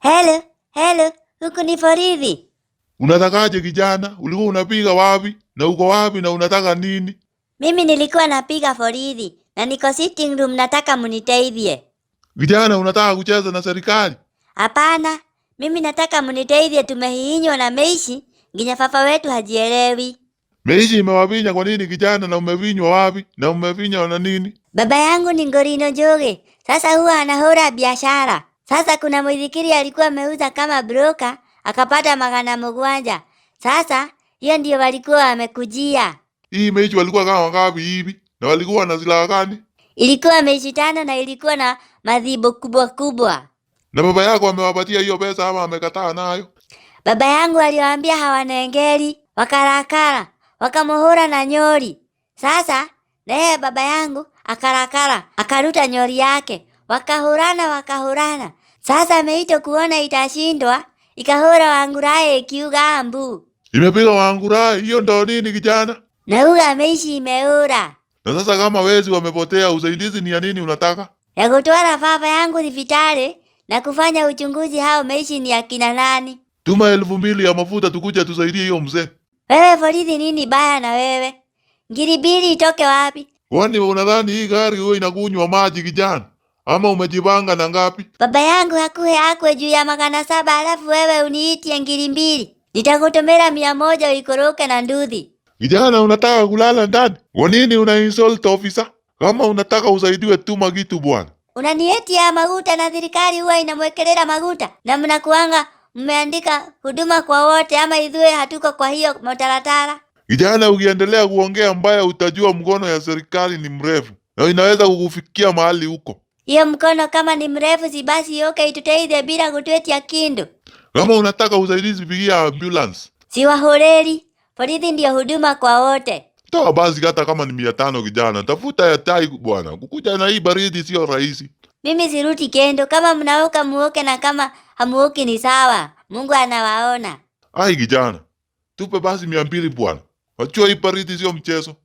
Hello, hello, huku ni Forithi. Unatakaje kijana? Ulikuwa unapiga wapi na uko wapi na unataka nini? Mimi nilikuwa napiga Forithi na niko sitting room, nataka muniteithie. Kijana, unataka kucheza na serikali? Hapana, mimi nataka muniteithie, tumehihinywa na meishi nginya baba wetu hajielewi. Meishi imewavinya kwa nini kijana? Na umevinywa wapi na umevinywa na nini? Baba yangu ni Ngorino Njoge, sasa huwa anahora biashara. Sasa kuna mwithikiri alikuwa ameuza kama broker akapata 700. Sasa hiyo ndio walikuwa wamekujia. Hii meishi walikuwa kama wangapi hivi? Na walikuwa na silaha gani? Ilikuwa meishi 5 na ilikuwa na madhibo kubwa kubwa. Na baba yako amewapatia hiyo pesa ama amekataa nayo? Baba yangu aliwaambia hawanengeri, wakarakara, wakamuhura na nyori. Sasa naye baba yangu akarakara, akaruta nyori yake, wakahurana wakahurana. Sasa meito kuona itashindwa, ikahura Wangurae ikiuga mbu. Imepiga Wangurai, hiyo ndo nini kijana? Na uga meishi imeura. Na sasa kama wezi wamepotea, usaidizi ni ya nini unataka? Ya kutwara baba yangu hospitali na kufanya uchunguzi hao meishi ni akina nani. Tuma 2000 ya mafuta tukuja tusaidie hiyo mzee. Wewe Forithi, nini baya na wewe? 2000 itoke wapi? Kwani unadhani hii gari huwa inakunywa maji kijana? Ama umejipanga na ngapi? Baba yangu hakuhe akwe juu ya 700 alafu wewe uniitie 2000. Nitakutomera 100 uikoroke na nduthi. Kijana, unataka kulala ndani? Kwa nini una insult officer? Kama unataka usaidiwe tuma kitu bwana. Unanietia maguta na serikali huwa inamwekelera maguta na mnakuanga mmeandika huduma kwa wote, ama idhue hatuko kwa hiyo motaratara. Kijana, ukiendelea kuongea mbaya utajua mkono ya serikali ni mrefu na inaweza kukufikia mahali huko. Hiyo mkono kama ni mrefu si basi yoke ituteithe bila kutwetia kindu. Kama unataka usaidizi pigia ambulance. Si wahoreri, polisi ndio huduma kwa wote. Toa basi hata kama ni 500 kijana, tafuta ya tai bwana. Kukuja na hii baridi sio rahisi. Mimi siruti kendo, kama mnaoka muoke na kama hamuoki ni sawa. Mungu anawaona. Ai kijana, tupe basi 200 bwana. Wajua hii baridi sio mchezo.